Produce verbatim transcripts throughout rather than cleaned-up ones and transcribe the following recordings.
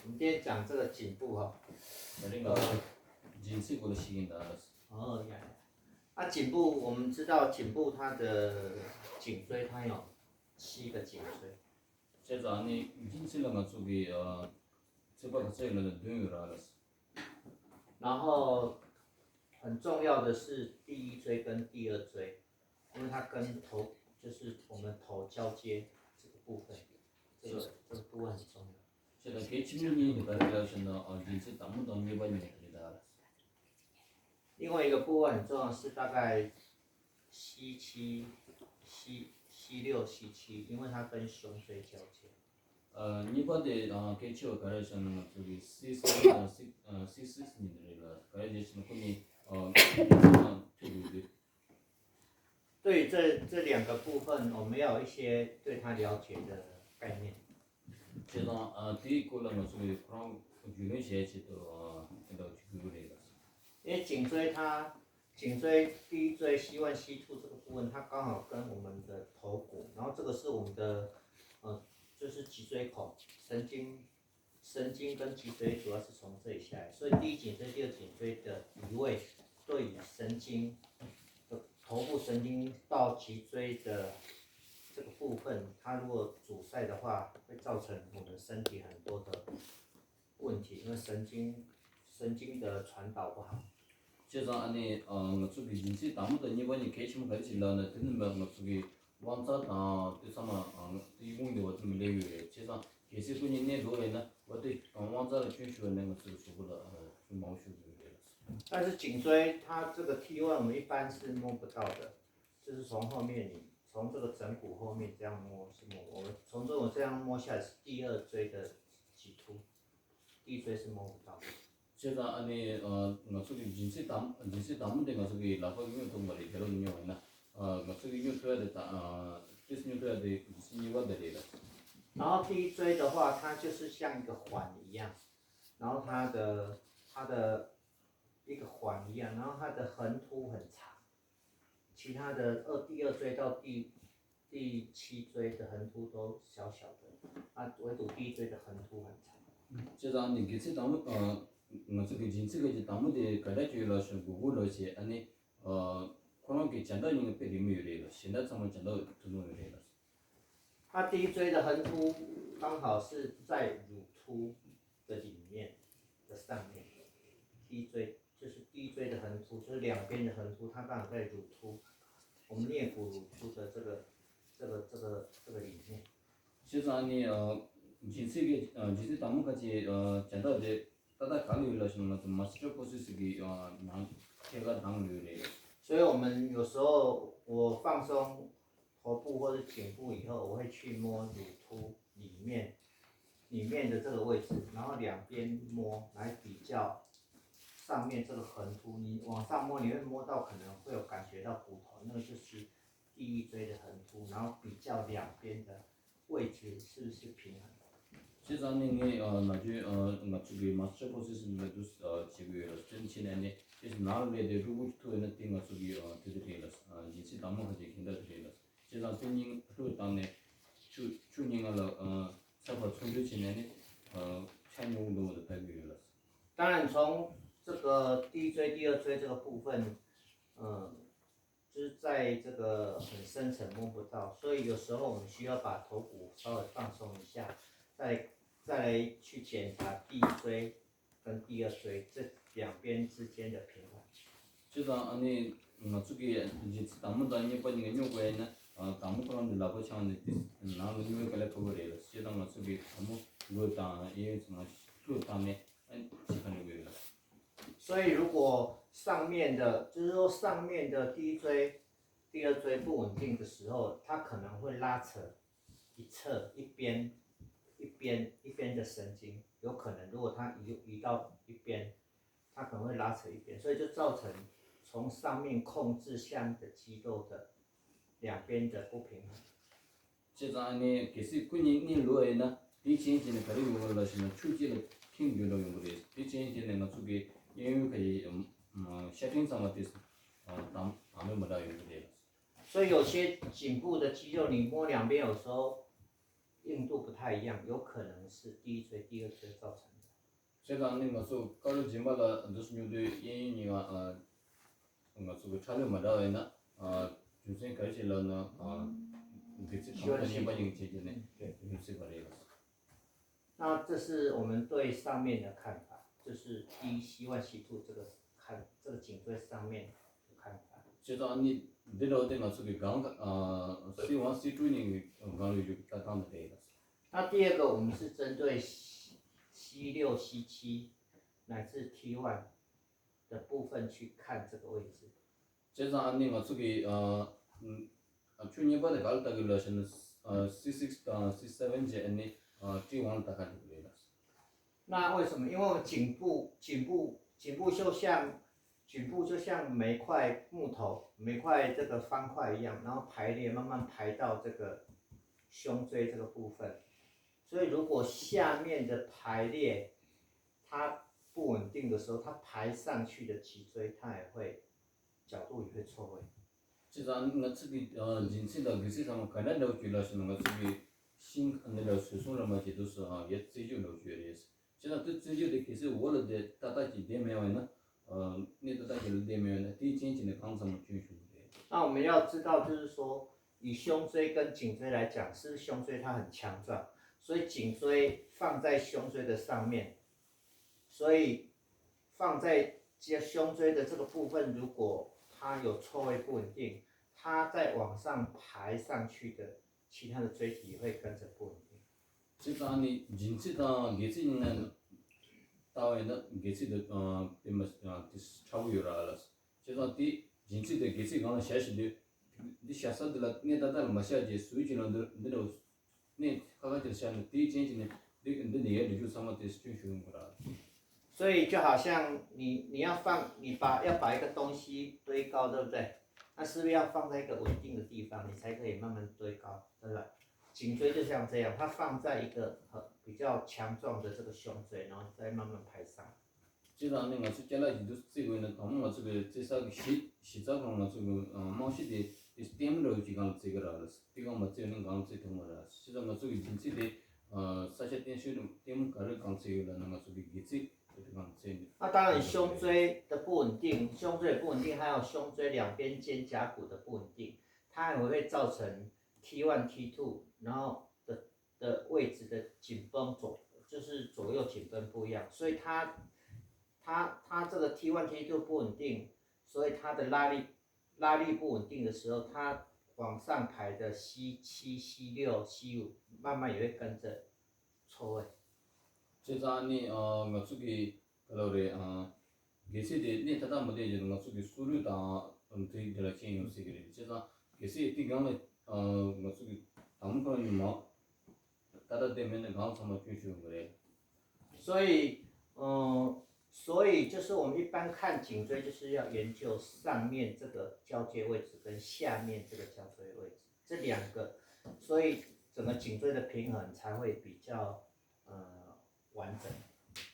我们今天讲这个颈部哈， ད་རིང་ང་ཚོ་སྦྱིན་སྲེག་སྐོར་ལ་ཤེས་ཀྱིན་གདའ། 哦，呀，啊，颈部我们知道颈部它的颈椎它有七个颈椎， བྱས་ཙང་ཨ་ནི་སྦྱིན་སྲེག་ལ་ང་ཚོ་གི་ཚེ་དཔག་གི་ཚེ་ལ་ལ་བདུན་ཡོད་ར་ལ། 然后很重要的是第一椎跟第二椎，因为它跟头就是我们头交接这个部分，这个这个部分很重要。 བྱས་ཙང་གལ་ཆེན་པོ་གཉིས་ནི་ག་རེ་རེད་ཟེར་ན་སྦྱིན་སྲེག་དང་པོ་དང་གཉིས་པ་གཉིས་ཀ་རེད་ད། 另外一个部位很重要是大概 C 七 C C 六 C 七，因为它跟胸椎交接。 གཉིས་པ་དེ་གལ་ཆེ་བ་ག་རེ་ཟེར་ན་ང་ཚོ་གི་C six དང་C six གཉིས་རེད་ལ། ག་རེ་ཟེར་ན་ཁོ་གཉིས་ཐུག་དགོས་དུས། 对于这这两个部分，我们要有一些对它了解的概念。 བྱས་ཙང་དེའི་སྐོར་ལ་ང་ཚོ་གི་ཁོ་རང་རྒྱུས་ལོན་བྱེད་ཆེད་དུ་དེ་འདྲ་བྱེད་དགོས་ཀྱི་རེད་ལ། 因为颈椎它颈椎第一椎 C one C two 这个部分，它刚好跟我们的头骨，然后这个是我们的呃，就是脊椎孔，神经神经跟脊椎主要是从这里下来，所以第一颈椎、第二颈椎的移位对于神经的头部神经到脊椎的这个部分，它如果阻塞的话，会造成我们身体很多的问题，因为神经神经的传导不好。 བྱས་ཙང་ཨ་ནི་ང་ཚོ་གི་སྦྱིན་སྲེག་དང་པོ་དང་གཉིས་པ་གཉིས་གལ་ཆེན་པོ་ག་རེ་ཞིག་ལབ་ན་དེ་ནི་ང་ཚོ་གི་དབང་རྩ་དང་དེ་ཚང་མ་དེ་ཡི་དབང་གིས་བ་དེ་མི་ལེགས་ཡོད་རེད། བྱས་ཙང་གལ་སྲིད་ཁོ་གཉིས་གནས་འགྲོ་བས་ན་བ་དེ་དབང་རྩ་ལ་སྐྱོན་ཞུགས་པ་ནས་ང་ཚོ་གི་གཟུགས་པོ་ལ་སྐྱོན་མང་པོ་ཞུགས་ཡོད་རེད། 但是颈椎它这个 T one 我们一般是摸不到的，就是从后面你从这个枕骨后面这样摸是摸，我们从这种这样摸下来是第二椎的脊突，第一椎是摸不到的。 བྱས་ཙང་ཨ་ནི་ང་ཚོ་གི་སྦྱིན་སྲེག་དང་སྦྱིན་སྲེག་དང་པོ་དེ་ང་ཚོ་གི་ལག་པ་གིས་སྨྱོ་ཐུབ་པ་རེད། དེ་ལོ་སྨྱོ་བ་ཡིན་ན་ང་ཚོ་གིས་སྨྱོ་ཐུབ་ཡ་དེ་དང་ཏོག་ཙམ་སྨྱོ་ཐུབ་ཡ་དེ་སྦྱིན་སྲེག་གཉིས་པ་དེ་རེད་ལ། 然后第一椎的话，它就是像一个环一样，然后它的它的一个环一样，然后它的横突很长，其他的二第二椎到第第七椎的横突都小小的，啊，唯独第一椎的横突很长。 བྱས་ཙང་ཨ་ནི་སྦྱིན་སྲེག་དང་པོ་ང་ཚོ་གི་སྦྱིན་སྲེག་གི་དང་པོ་དེ་ག་འདྲ་ཅིག་ལ་ཞིག་གུ་གུ་ལ་ཞེས་ཨ་ནི་ཁོ་རང་གི་བྱ་འདབ་གཉིས་ཀ་དཔེ་རིང་མོ་ཡོད་རེད་ལ། གཞན་དག་ཚང་མ་བྱ་འདབ་ཐུང་ཐུང་ཡོད་རེད་ལ། 它第一椎的横突刚好是在乳突的里面的上面，第一椎就是第一椎的横突，就是两边的横突，它刚好在乳突，我们颞骨乳突的这个这个这个这个里面。 བྱས་ཙང་ནི་སྦྱིན་སྲེག་གི་སྦྱིན་སྲེག་དང་པོ་ཁ་ཅིག་བྱ་འདབ་དེ་ཏག་ཏག་ག་ལ་ཡོད་ལ་ཞེ་ན་ང་ཚོ་mastocytosis གི་ནང་ཐད་ཀར་དྭངས་ཡོད་རེད། 所以我们有时候我放松头部或者颈部以后，我会去摸乳突里面里面的这个位置，然后两边摸来比较上面这个横突，你往上摸，你会摸到可能会有感觉到骨头，那个就是第一椎的横突，然后比较两边的位置是不是平衡。 བྱས་ཙང་ནི་ངས་ན་གཞོན་ང་ཚོ་གི་mastocytosis འདི་འདུག་བྱེད་དགོས་ཡོད་ལ། སྐྱོན་ཆེ་ནས་ནི་དེ་ནང་ལས་དེ་རུ་བུ་ཐུ་ཡོད་ན་དེ་ང་ཚོ་གི་དེ་དེ་རེད་ལ། སྦྱིན་སྲེག་དང་པོ་ཁ་ཅིག་གི་འདྲ་དེ་རེད་ལ། བྱས་ཙང་དེ་གཉིས་ཀ་བླུགས་བཏང་ནས་ཆུ་ཆུ་གཉིས་ཀ་ལ་ཚ་བ་ཚོན་འདུས་བྱས་ནས་ནི་ཆ་ཉུང་འགྲོ་བ་དང་ཕན་གྱི་ཡོད་ལ། 当然，从这个第一椎、第二椎这个部分，嗯，就是在这个很深层摸不到，所以有时候我们需要把头骨稍微放松一下，再再来去检查第一椎跟第二椎这两边之间的平衡。 བྱས་ཙང་ཨ་ནི་ང་ཚོ་གི་སྦྱིན་སྲེག་དང་པོ་དང་གཉིས་པ་གཉིས་ཀ་སྨྱོ་དགོས་ཡིན་ན་དང་པོ་ཁོ་རང་གི་ལག་པ་འཆང་ནས་དེ་ནང་ལ་སྨྱོ་བའི་དཀའ་ལས་ཁག་པོ་རེད་ལ། བྱས་ཙང་ང་ཚོ་གི་དང་པོ་ལོས་དང་གཡས་གཡོན་ཚང་མ་བླུགས་བཏང་ནས་ཨ་ནི་ཕྱི་ཁ་ནས་དགོས་ཡོད་ལ། 所以如果上面的，就是说上面的第一椎、第二椎不稳定的时候，它可能会拉扯一侧、一边、一边、一边的神经，有可能如果它移移到一边，它可能会拉扯一边，所以就造成从上面控制下面的肌肉的两边的不平衡。 བྱས་ཙང་ཨ་ནི་གལ་སྲིད་ཁོ་གཉིས་གཉིས་ལོས་ཡིན་ན་དེའི་རྐྱེན་བྱས་ནས་ག་རེ་ཡོང་གི་རེད་ལབ་ཞེ་ན་ཆུ་གཅིག་ལ་ཁེངས་དགོས་འགྲོ་ཡོང་གི་རེད། དེའི་རྐྱེན་བྱས་ནས་ང་ཚོ་གི་གཡས་གཡོན་ཁ་ཡི་ཤ་ཕྲན་ཚང་མ་དེ་དྭངས་དྭངས་མ་མི་འདྲ་ཡོང་གི་རེད། 所以有些颈部的肌肉你摸两边，有时候硬度不太一样，有可能是第一椎、第二椎造成的。བྱས་ཙང་ནི་ང་ཚོ་ཀ་ལོ་རྗེས་མ་ལ་འདུག་སེ་སྙུང་དུས་གཡས་གཡོན་གཉིས་ཀ་ང་ཚོ་གི་ཁྲ་ལོས་མ་འདྲ་བས་ན། རྒྱུ་མཚན་ག་རེ་ཞིག་ལབ་ན། སྒལ་ཚིགས་དང་པོ་དང་གཉིས་པ་གཉིས་ཀྱི་བྱས་ཀྱི་ནི་སྙུང་ཚིག་པ་རེད་ལ། 那这是我们对上面的看法，就是第一希望 C two 这个看这个颈椎上面的看法。 བྱས་ཙང་ནི་འདི་འདྲ་བ་དེ་ང་ཚོ་གི་སྒང་ཨ་C one C two གཉིས་ཀྱི་སྒང་ལ་ཡོད་ཀྱི་ལྟ་སྟངས་དེ་རེད་ལ། 那第二个，我们是针对 C 六、C 七乃至 T one 的部分去看这个位置。 བྱས་ཙང་ཨ་ནི་ང་ཚོ་གི་ཨ་ཨ་ཆོས་གཉིས་པ་དེ་ག་ལ་ལྟ་གི་ལ་ཞེ་ན། ཨ་C six དང་C seven བྱས་ཨ་ནི་ཨ་T one ལ་ལྟ་ག་འགྲོ་གི་རེད་ལ། 那为什么？因为我们颈部颈部颈部就像颈部就像每块木头每块这个方块一样，然后排列慢慢排到这个胸椎这个部分，所以如果下面的排列它不稳定的时候，它排上去的脊椎它也会角度也会错位。 བྱས་ཙང་ང་ཚོ་གི་ཨ་སྦྱིན་སྲེག་དང་དགེ་སྲེག་ཚང་མ་ག་འདྲ་འདྲ་བོ་ཅིག་ལ་ཞེ་ན། ང་ཚོ་གི་ཤིང་འདི་འདྲ་བཟོ་གསུམ་ར་མ་བྱེད་དུས་སུ་ཨ་ཡ་རྩེད་འཇོ་འདྲ་བོ་ཅིག་ཡོད་རེད། བྱས་ཙང་དེ་རྩེད་འཇོ་དེ་གལ་སྲིད་འོག་ལ་དེ་ཏག་ཏག་ཅིག་བསྡད་མེད་པ་ཡིན་ན། ཨ་གནས་ཏག་ཏག་ཅིག་ལ་བསྡད་མེད་པ་ཡིན་ན་དེའི་རྐྱེན་གྱིས་ནི་གང་ཚང་མ་སྐྱོན་བྱུང་གི་རེད། 那我们要知道，就是说，以胸椎跟颈椎来讲，是胸椎它很强壮，所以颈椎放在胸椎的上面，所以放在这胸椎的这个部分，如果它有错位不稳定，它再往上排上去的其他的椎体也会跟着不稳定。 བྱས་ཙང་ནི་སྦྱིན་སྲེག་དང་དགེ་སྲེག་གཉིས་ནས་ལྟ་བ་ཡིན་ན་དགེ་སྲེག་དེ་ཨ་དེ་མ་ཨ་དེ་ཕྲ་བོ་ཡོད་ར་ལ། བྱས་ཙང་དེ་སྦྱིན་སྲེག་དང་དགེ་སྲེག་སྒང་ལ་བཞག་བཞིན་དུས། འདི་བཞག་ས་འདི་ལ་གནས་ཏག་ཏག་ལ་མ་བཞག་རྗེས་ཟུར་གྱི་ནང་འདི་འདི་འདྲ་བོ་གནས་ཁག་ཁག་ཅིག་ལ་བཞག་ནས་དེའི་རྐྱེན་གྱིས་ནི་འདི་འདི་ནས་ཡར་འགྲོ་རྒྱུ་ཚང་མ་དེ་སྐྱོན་བྱུང་ཡོང་གི་ར། 所以就好像你你要放你把要把一个东西堆高，对不对？那是不是要放在一个稳定的地方，你才可以慢慢堆高，对吧？颈椎就像这样，它放在一个很比较强壮的这个胸椎，然后再慢慢排上。 སྤྱིར་བཏང་ནི་ང་ཚོ་ཅ་ལག་ཅིག་འདུག་རྩེ་དགོས་ན་དང་པོ་ང་ཚོ་གི་རྩེ་ས་གི་གཞི་གཞི་རྩ་ཁོ་རང་ང་ཚོ་གི་རྨང་གཞི་དེ་དེ་ལྟད་མོ་འདྲ་བོ་ཅིག་སྒང་ལ་རྩེ་གི་ར་ལ། དེ་སྒང་མ་རྩེ་ན་སྒང་རྩེ་ཐུབ་མ་ར། བྱས་ཙང་ང་ཚོ་གི་སྦྱིན་སྲེག་དེ་ས་ཆ་བརྟན་ཤོས་ལྟད་མོ་ག་རེ་སྒང་རྩེ་ཡོད་ལབ་ན་ང་ཚོ་གི་སྒལ་ཚིགས་དེ་སྒང་རྩེ་ནི། 那当然，胸椎的不稳定，胸椎的不稳定，还有胸椎两边肩胛骨的不稳定，它还会造成 T one、T two，然后的的位置的紧绷左就是左右紧绷不一样，所以它它它这个 T one、T two 不稳定，所以它的拉力拉力不稳定的时候，它往上排的 C 七、C 六、C 五慢慢也会跟着错位。 བྱས་ཙང་ནི་ཨ་ང་ཚོ་གི་ག་ལབ་རེད། ཨ་སྒལ་ཚིགས་དེ་གནས་ཏག་ཏག་མ་བསྡད་རྗེས་ང་ཚོ་གི་སོ་རུས་དང་དེ་འདྲ་ལ་རྐྱེན་ཡོང་སྲིད་ཀྱི་རེད། བྱས་ཙང་སྒལ་ཚིགས་དེ་སྒང་ལ་ཨ་ང་ཚོ་གི་དང་པོ་ཁོ་རང་ཉིད་མ་ཏག་ཏག་བསྡད་མེད་ན་སྒང་ཚང་མ་སྐྱོན་བྱུང་ཡོང་གི་རེད། 所以，嗯，所以就是我们一般看颈椎，就是要研究上面这个交界位置跟下面这个交界位置这两个，所以整个颈椎的平衡才会比较呃完整。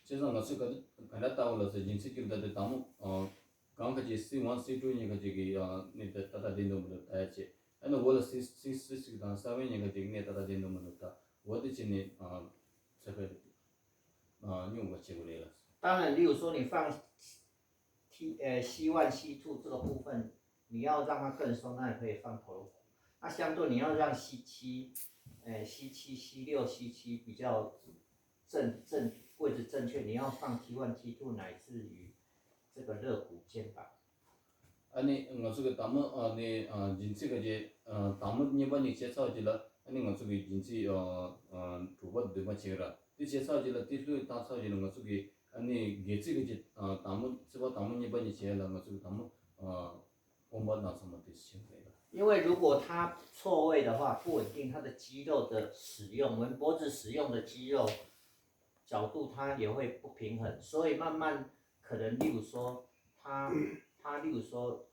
བྱས་ཙང་ང་ཚོས་ག་ག་འདྲ་ལྟ་བ་ལ་ཟེར་སྦྱིན་སྲེག་ཀྱི་ལྟ་དེ་དང་པོ་ཨ་གང་ག་ཅིག་སི་ཝན་སི་ཊུ་གཉིས་ཀ་ཅིག་གི་ཨ་གནས་ཏག་ཏག་བསྡད་འདུག་མི་འདུག་ལྟ་ཡ་བྱས། ཨ་ནི་འོག་ལ་སི་སི་སི་སིག་དང་སེ་ཝན་གཉིས་ཀ་ཅིག་གནས་ཏག་ཏག་བསྡད་འདུག་མི་འདུག་ལྟ། འོ་དེ་བྱས་ནས་ཨ་ཚད་པས་ཨ་སྙོམས་པ་བྱེད་དགོས་རེད་ལ། 当然，例如说你放 T 呃 C one C two 这个部分，你要让它更松，那你可以放头颅骨。那相对你要让 C 七，呃 C 七、C 六、C 七比较正正位置正确，你要放 T one、T two 乃至于这个肋骨、肩膀。 ཨ་ནི་ང་ཚོ་གི་དང་པོ་ཨ་ནི་ཨ་སྦྱིན་སྲེག་གི་ཨ་དང་པོ་གཉིས་པ་གཉིས་བྱས་ཚར་རྗེས་ལ་ཨ་ནི་ང་ཚོ་གི་སྦྱིན་སྲེག་ཨ་ཨ་དྲུག་པ་བདུན་པ་བྱེད་ཀྱི་ར། དེ་བྱས་ཚར་རྗེས་ལ་དེ་ལྷོད་བཏང་ཚར་རྗེས་ལ་ང་ཚོ་གི་ཨ་ནི་སྒལ་ཚིགས་ཀྱི་ཨ་དང་པོ་རྩེ་པ་དང་པོ་གཉིས་པ་གཉིས་བྱས་ལ་ང་ཚོ་གི་དང་པོ་ཨ་སྐོམ་པ་དང་ཚང་མ་དེ་བྱེད་ཀྱི་རེད་ལ། 因为如果它错位的话，不稳定，它的肌肉的使用，我们脖子使用的肌肉角度它也会不平衡，所以慢慢可能，例如说，它它例如说，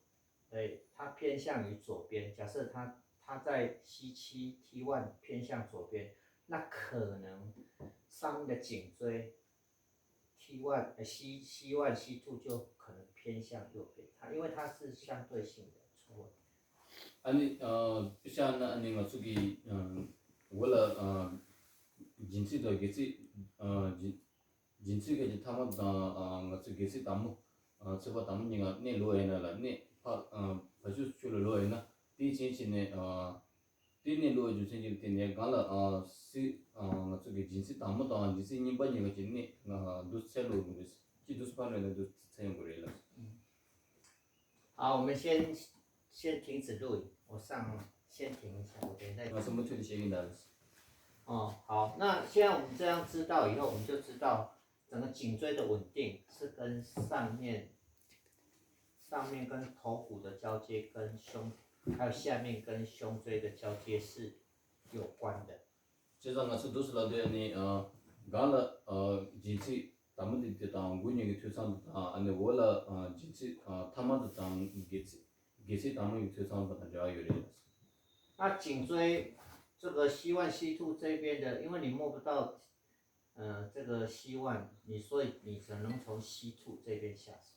哎，它偏向于左边，假设它它在 C 七 T one 偏向左边，那可能上面的颈椎 T one 呃 C C one C two 就可能偏向右边，它因为它是相对性的错位。 ཨ་ནི་ཨ་དཔེ་བཞག་ན་ཨ་ནི་ང་ཚོ་གི་ཨ་འོག་ལ་ཨ་སྦྱིན་སྲེག་དང་སྒལ་ཚིགས་ཨ་སྦྱིན་ སྦྱིན་སྲེག་གི་ཐ་མ་དང་ང་ཚོ་དགེ་ཚེས་དང་པོ། ཚེས་པ་དང་པོ་གཉིས་ཀ་གནས་ལོག་ཡིན་ན་ལ་གནས་ཕ་ཕ་ཆོས་ཆོས་ལ་ལོག་ཡིན་ན་དེའི་རྐྱེན་བྱས་ནས། དེ་གནས་ལོག་རྒྱུ་མཚན་གྱིས་བརྟེན་ནས་གང་ལ་སྲེག་ང་ཚོ་གི་སྦྱིན་སྲེག་དང་པོ་དང་སྦྱིན་སྲེག་གཉིས་པ་གཉིས་ཀ་གི་གནས་འདུག་ཚེ་ལོག་ཡོང་གི་རེད། ཅི་འདུག་སྤང་རེད་ལ་འདུག་ཚེ་ཡོང་གི་རེད་ལ།好，我们先先停止录影，我上先停一下，我等一下。我什么退的协议单？哦，好，那现在我们这样知道以后，我们就知道整个颈椎的稳定是跟上面、上面跟头骨的交接，跟胸，还有下面跟胸椎的交接是有关的。 བྱས་ཙང་ང་ཚོ་འདུག་སེ་ལབ་དུས་ཨ་ནི་སྒང་ལ་སྦྱིན་སྲེག་དང་པོ་འདི་དེ་དང་དགུ་གཉིས་ཀྱི་འཐུས་ཚང་དུ་དང་ཨ་ནི་འོག་ལ་སྦྱིན་སྲེག་ཐ་མ་དུ་དང་དགེ་ཚེས་དགེ་ཚེས་དང་པོ་ཡི་འཐུས་ཚང་དུ་དང་འབྲེལ་བ་ཡོད་རེད། 那颈椎这个膝腕膝兔这边的，因为你摸不到，呃，这个膝腕，你所以你只能从膝兔这边下手。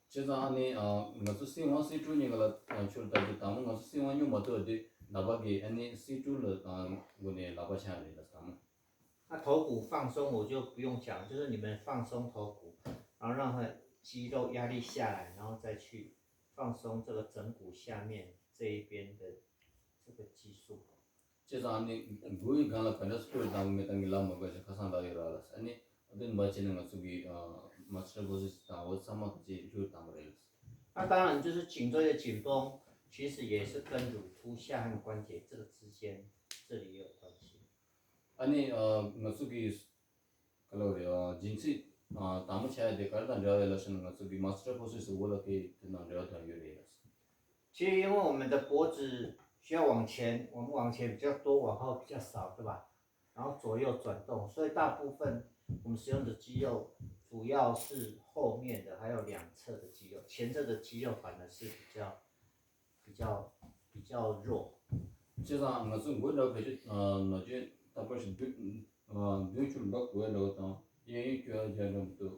བྱས་ཙང་ཨ་ནི་ང་ཚོ་སྲིད་དབང་སྲིད་སྤྲུལ་གཉིས་ཀ་ལ་ཆོས་ལ་ལྟ་རྒྱུ་དང་པོ་ང་ཚོ་སྲིད་དབང་སྙོམས་མ་ཐུབ་དུས་ནད་པ་གིས་ཨ་ནི་སྲིད་སྤྲུལ་ལ་སྒོ་ནས་ལག་པ་འཆང་རེད་ལ་དང་པོ། 那头骨放松，我就不用讲，就是你们放松头骨，然后让它肌肉压力下来，然后再去放松这个枕骨下面这一边的这个肌束。 བྱས་ཙང་ཨ་ནི་མགོ་ཡི་སྒང་ལ་ག་འདྲ་སྐོར་དང་མེ་དང་གི་ལ་མ་དགོས་ཤིང་ཁ་སང་ལ་ཡོད་ར་ལ་ཨ་ནི་ཨ་དེ་འབའ་བྱས་ནས་ང་ཚོ་གི་མ་སི་ཊར་པོ་སི་སི་དང་འོ་ཚང་མ་ག་ཅིག་ལྷུར་བཏང་བ་རེད། 那当然就是颈椎的紧绷，其实也是跟乳突下颌关节这个之间，这里也有关系。 ཨ་ནི་ང་ཚོ་གི་ག་ལ་རེད་སྦྱིན་སྲེག་དང་པོ་བྱ་ཡ་དེ་ག་རེ་དང་འབྲེལ་བ་ཡོད་ལ་ཞེ་ན་ང་ཚོ་གི་མ་སི་ཊར་པོ་སི་སི་འོ་ལ་དེ་དེ་དང་འབྲེལ་བ་དང་ཡོད་རེད། 其实因为我们的脖子需要往前，我们往前比较多，往后比较少，对吧？然后左右转动，所以大部分我们使用的肌肉主要是后面的，还有两侧的肌肉，前侧的肌肉反而是比较比较比较弱。 བྱས་ཙང་ང་ཚོ་མགོ་འདྲ་བོ་བེད་སྤྱོད་ན་ཆོས་ལྟ་བུ་ཞིག་མདུན་མདུན་ཆུ་ལ་འབབ་དགོས་འདྲ་བོ་དང་གཡས་གཡོན་སྐྱོད་ཡ་འདྲ་མི་འདུག་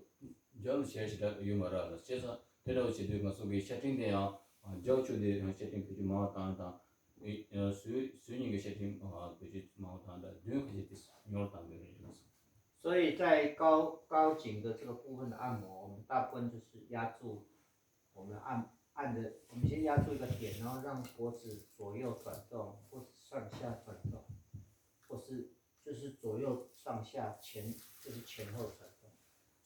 རྒྱབ་ལ་བྱས་ཞེ་དྲག་ཡོད་མ་རེད་ལ། བྱས་ཙང་དེ་འདྲ་བོ་བྱེད་དུས་ང་ཚོ་གི་ཤ་ཕྲན་དེ་ཡང་རྒྱབ་ཕྱོགས་དེ་ཡང་ཤ་ཕྲན་བེད་སྤྱོད་མང་བ་བཏང་དང་། ཟུར་ཟུར་གཉིས་ཀྱི་ཤ་ཕྲན་བེད་སྤྱོད་མང་བ་བཏང་དང་མདུན་ཁ་ཤས་དེ་ཉུང་བ་བཏང་དགོས་རེད། 所以在高高颈的这个部分的按摩，我们大部分就是压住，我们按按的，我们先压住一个点，然后让脖子左右转动或者上下转动，或是就是左右上下前，就是前后转动。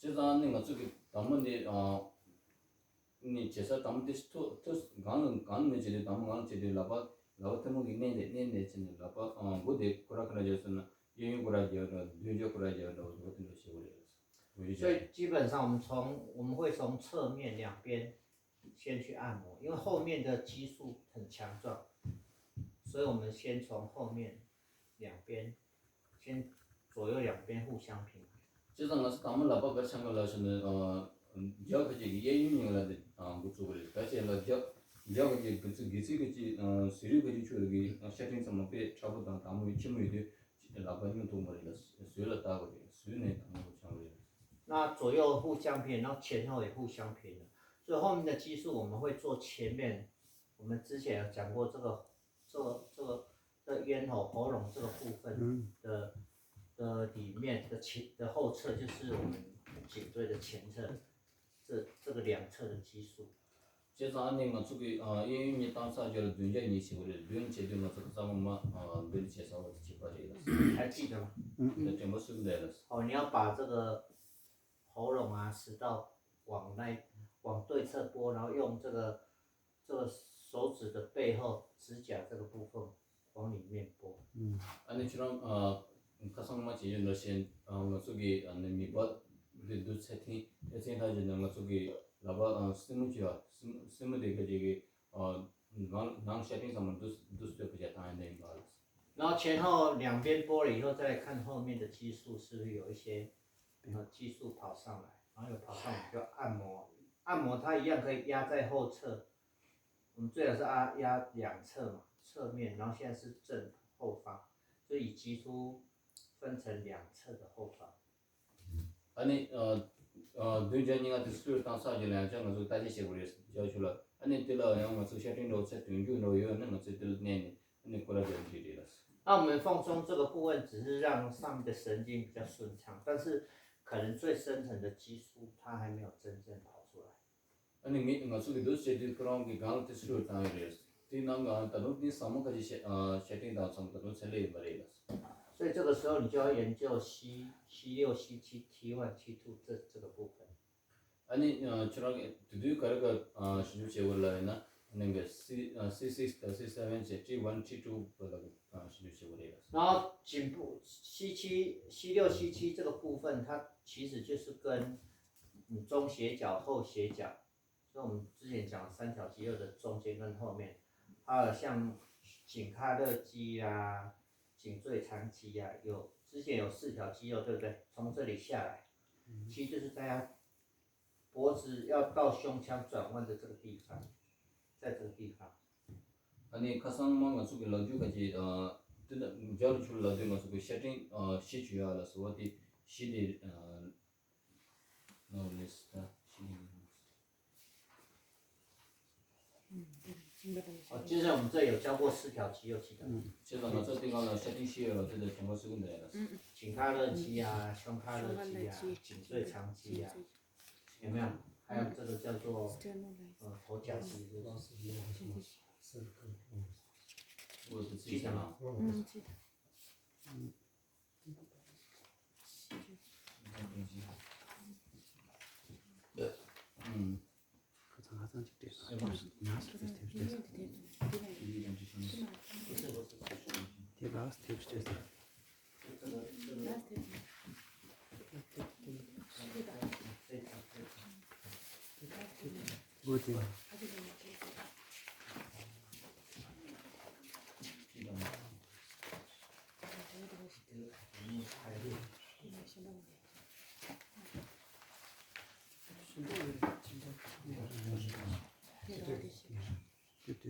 བྱས་ཙང་ནི་ང་ཚོ་གི་དང་པོ་ནི་ནི་བྱེད་ས་དང་པོ་དེ་ཐོ་ཐོ་སྒང་ལ་སྒང་ལ་མི་བྱེད་དུས་དང་པོ་སྒང་ལ་བྱེད་དུས་ལག་པ་ལག་པ་ཐལ་མོ་གི་མནན་ཏེ་མནན་ནས་བྱས་ནས་ལག་པ་མགོ་དེ་ཁོ་ར་ཁོ་ར་རྒྱབ་སོང་ན་གཡས་གཡོན་ཁོ་ར་རྒྱབ་འདྲ་བོ་མདུན་རྒྱབ་ཁོ་ར་རྒྱབ་འདྲ་བོ་འདུག་དེ་འདྲ་བྱེད་དགོས་རེད། 所以基本上我们从我们会从侧面两边先去按摩，因为后面的肌束很强壮，所以我们先从后面两边，先左右两边互相平衡。 བྱས་ཙང་ང་ཚོ་དང་པོ་ལག་པ་ག་རེ་འཆང་གི་ལབ་ཞེ་ན། རྒྱབ་ཁ་ཅིག་གི་གཡས་གཡོན་གཉིས་ལ་དེ་འགོ་བཙུགས་པ་རེད། ག་ཅིག་ལ་རྒྱབ་རྒྱབ་ཁ་ཅིག་གི་ཚིགས་གི་ཚིགས་ཁ་ཅིག་ཟུར་རུས་ཁ་ཅིག་ཕྱོགས་ཀྱི་ཤ་ཕྲན་ཚང་མ་དཔེ་ཕྲ་པོ་དང་དྭངས་མོ་ཡི་ཆེན་མོ་ཡོད་དུས་ལག་པ་སྙོམས་ཐུབ་མ་རེད་ལ། ཟུར་ལ་བལྟ་དགོས་རེད། ཟུར་ནས་དང་པོ་འཆང་གི་རེད། 那左右互相平衡，然后前后也互相平衡，所以后面的肌束我们会做前面，我们之前有讲过这个，这个，这个在咽喉、喉咙这个部分的，的里面的前，的后侧，就是我们颈椎的前侧，这，这个两侧的肌束。 བྱས་ཙང་ཨ་ནི་ང་ཚོ་གི་གཡས་གཡོན་གཉིས་བཏང་ཚར་རྗེས་ལ་མདུན་རྒྱབ་གཉིས་བྱེད་དགོས་རེད། མདུན་བྱེད་དུས་ང་ཚོ་གི་རྩ་བ་མ་མདུན་བྱེད་ས་བ་བྱེད་པ་རེད་ལ། 还记得吗？ དེ་དྲན་པ་གསོས་འདུག་ལ། 哦，你要把这个喉咙啊，食道往那，往对侧拨，然后用这个，这个手指的背后，指甲这个部分往里面拨。 ཨ་ནི་ཁྱོད་རང་ཁ་སང་མ་བྱེད་ཡོད་འདྲ་ཞེ་ན། ང་ཚོ་གི་ཨ་ནི་མིད་པ་འདི་འདུག་ཚད་ཐིང་ཐད་ཚིང་ཐག་བྱས་ནས་ང་ཚོ་གི་ལག་པ་སེན་མོ་བྱས་པ་སེན་མོ་དེ་ག་ཅིག་གི་ནང་ནང་ཤ་ཕྲན་ཚང་མ་འདུག་འདུག་སེ་བྱས་བཏང་ཡ་ནས་ཡིན་པ། 然后前后两边拨了以后，再来看后面的肌束是不是有一些，呃，肌束跑上来，然后有跑上来就按摩，按摩它一样可以压在后侧，我们最好是压压两侧嘛，侧面，然后现在是正后方，所以以肌束分成两侧的后方。 ཨ་ནི་མདུན་རྒྱབ་གཉིས་ཀ་དེ་སུ་བཏང་ཚར་རྗེས་ལ་ཡང་བསྐྱར་ང་ཚོས་བརྟག་དཔྱད་བྱེད་དགོས་རེད། རྒྱབ་ཕྱོགས་ལ་ཨ་ནི་དེ་ལ་ཡང་ང་ཚོ་ཤ་ཕྲན་འདྲ་བོ་ཚད་དོན་རྒྱུ་འདྲ་བོ་ཡོད་ན་ང་ཚོས་དེ་ལ་མནན་ནས་ཨ་ནི་ཁོ་ར་རྒྱབ་འདྲི་རེད་ལ། 那我们放松这个部位，只是让上面的神经比较顺畅，但是可能最深层的肌肤它还没有真正跑出来。 ཨ་ནི་ངས་ང་ཚོ་གི་འདུག་བྱེད་དུས་ཁོ་རང་གི་སྒང་ལ་ཏི་སུ་རུ་བཏང་ཡོད་རེད། དེའི་ནང་གང་ད་དུང་དེ་ཟབ་མོ་ཁ་ཅིག་བཤད་ཨ་བཤད་སྟེང་དང་ཚང་ད་དུང་ཚད་ལས་ཡོད་པ་རེད་ལ། 所以这个时候你就要研究 C C 六 C 七 T one T two 这这个部分。 ཨ་ནི་ཁྱོད་རང་གི་དེ་དུས་ག་རེ་ག་ཞིབ་འཇུག་བྱེད་དགོས་ལ་ཡིན་ན་ནང་གི་C C six དང C seven བྱས་T one T two བ་ལ་ཞིབ་འཇུག་བྱེད་དགོས་རེད་ལ། 然后颈部 C 七 C 六 C 七这个部分，它其实就是跟嗯中斜角、后斜角，所以我们之前讲三条肌肉的中间跟后面，还有像颈髂侧肌啊、颈椎长肌啊，有之前有四条肌肉，对不对？从这里下来，其实就是在它脖子要到胸腔转弯的这个地方，在这个地方。 ཨ་ནི་ཁ་སང་མ་ང་ཚོ་གི་ལག་འཇུ་ཁ་ཅིག་དེ་ལ་རྒྱ་རུ་ཆུ་ལ་དེ་ང་ཚོ་གི་ཤ་སྤྲིན་ཤི་ཆུ་ཡ་ལ་སོ་བ་དེ་ཤི་དེ། No less ད་ཤི་དེ། 哦，接着我们这有教过四条肌肉，记得吗？ བྱས་ཙང་ང་ཚོ་དེ་གང་ལ་ཤ་སྤྲིན་ཤི་ཡོད་ལ་དེ་ལ་གྱོང་པ་སུ་གི་འདྲ་ཡ་ལ། 颈髂侧肌啊、胸髁侧肌啊、颈椎长肌啊，有没有？还有这个叫做呃头架肌，是不是？ 我是自己想啊。 嗯，记得。 ཨུམ།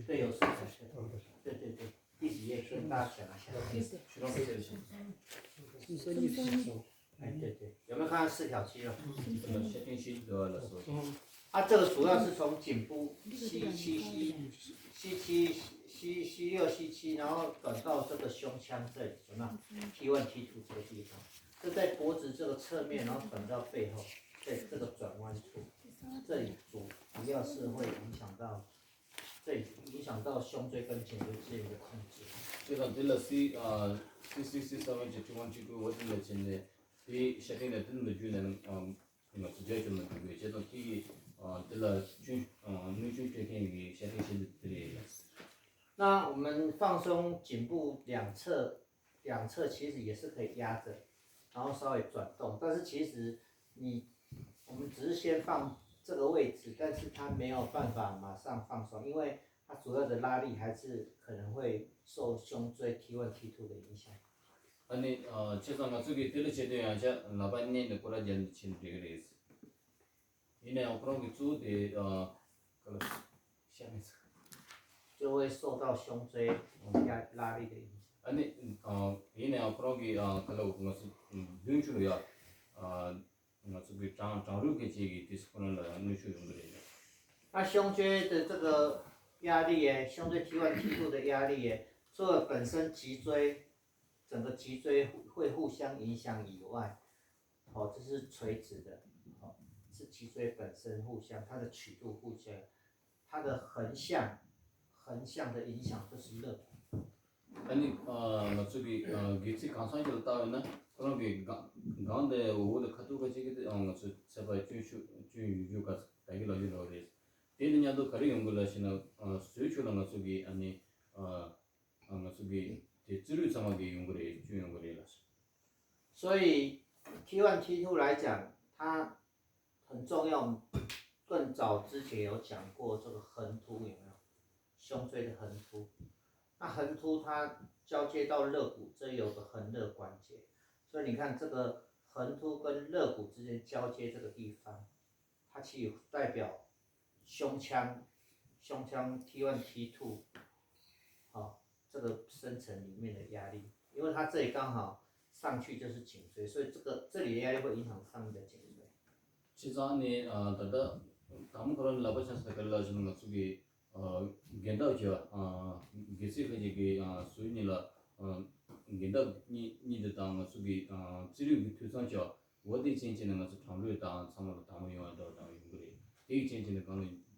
对，有色彩，对，对对对，第几页跟大家讲一下。哎，对对，有没有看到四条肌肉？ ཤ་སྤྲིན་ཤི་དེ་བ་ལ་སོ། 它这个主要是从颈部 C 七 C 七 C 七 C 六 C 七，然后转到这个胸腔这里，有没有？T one T two 这个地方，就在脖子这个侧面，然后转到背后，在这个转弯处，这里主主要是会影响到，这里影响到胸椎跟颈椎之间的控制。 这个这个 C 呃 C C C seven T one T two 我真的真的 དེ་ཤ་སྤྲིན་ལ་དེ་མི་རྒྱུ་ནས་ང་ཚོ་རྒྱ་ཁྱོན་ལ་འགྲོ་དགོས་བྱས་ཙང་དེ་ཡིས་དེ་ལ་སྐྱོན་གནོད་སྐྱོན་སྤྲོད་མཁན་གྱི་ཤ་སྤྲིན་ཤི་དེ་རེད། 那我们放松颈部两侧，两侧其实也是可以压着，然后稍微转动，但是其实你，我们只是先放这个位置，但是它没有办法马上放松，因为它主要的拉力还是可能会受胸椎 T one T two 的影响。 ཨ་ནི་བྱས་ཙང་ང་ཚོ་གིས་དེ་ལ་བྱེད་དུས་ཡང་བྱས་ལག་པ་མནན་ནས་སྐོར་ར་རྒྱབ་ནས་བྱེད་འགྲིག་གི་རེད། ཡིན་ན་ཡང་ཁོ་རང་གི་གཙོ་བོ་དེ་ཨ་ག་ལ་བཤད་མེད་ཚེ། 就会受到胸椎压拉力的影响。 ཨ་ནི་ཨ་ཡིན་ན་ཡང་ཁོ་རང་གི་ཨ་ག་ལ་ང་ཚོ་མདུན་ཕྱོགས་ལ་ཡ་ཨ་ང་ཚོ་གི་གྲང་གྲང་རུག་གི་ཅིག་གི་དུས་སུ་ཁོ་རང་ལ་གནོད་ཤུགས་ཡོང་གི་རེད། 那胸椎的这个压力耶，胸椎 T one T two 的压力耶，除了本身脊椎，整个脊椎会互相影响以外，哦，这是垂直的，哦，是脊椎本身互相，它的曲度互相，它的横向，横向的影响就是肋骨。 ཨ་ནི་ང་ཚོ་གི་སྒལ་ཚིགས་གང་ཚང་ཞིག་ལ་བལྟ་བས་ན་ཁོ་རང་གི་སྒང་སྒང་དེ་འོག་དེ་ཁ་ཐུག་ཁ་ཅིག་གི་དེ་ང་ཚོ་ཚད་པ་སྐྱོན་ཤུགས་སྐྱོན་ཡོད་རྒྱུ་ག་ད་གི་ལ་ཡོད་ལོ་རེད། དེ་ནི་མཉམ་དུ་ག་རེ་ཡོང་གི་ལ་ཞེ་ན་ཟོའི་ཆུ་ལ་ང་ཚོ་གི་ཨ་ནི་ང་ཚོ་གི་དེ་རྩིས་རུས་ཚང་མ་གི་ཡོང་གི་རེད། སྐྱོན་ཡོང་གི་རེད་ལ། 所以 T one T two 来讲，它很重要。更早之前有讲过这个横突有没有？胸椎的横突，那横突它交接到肋骨，这有个横肋关节，所以你看这个横突跟肋骨之间交接这个地方，它其实代表胸腔，胸腔 T one T two，好，这个深层里面的压力，因为它这里刚好上去就是颈椎，所以这个这里的压力会影响上面的颈椎。 བྱས་ཙང་ནི་ད་ལྟ་དང་པོ་ཁོ་རང་ལག་པ་ཆགས་ས་ག་ལ་ཞིག་ང་ཚོ་གི་རྒན་བདག་གི་སྒལ་ཚིགས་ཁ་ཅིག་གི་ཟུར་གཉིས་ལ་རྒན་བདག་གཉིས་གཉིས་དེ་དང་ང་ཚོ་གི་རྩིས་རུས་ཀྱི་མཐུད་ཚང་གི་ འོ་དེའི་རྐྱེན་གྱིས་ནི་ང་ཚོ་གྲང་ལྷོད་དང་ཚང་མ་ལ་དྭངས་མོ་ཡོང་བ་འདྲ་བ་དང་ཡོང་གི་རེད། དེའི་རྐྱེན་གྱིས་ནི་གང་ལ་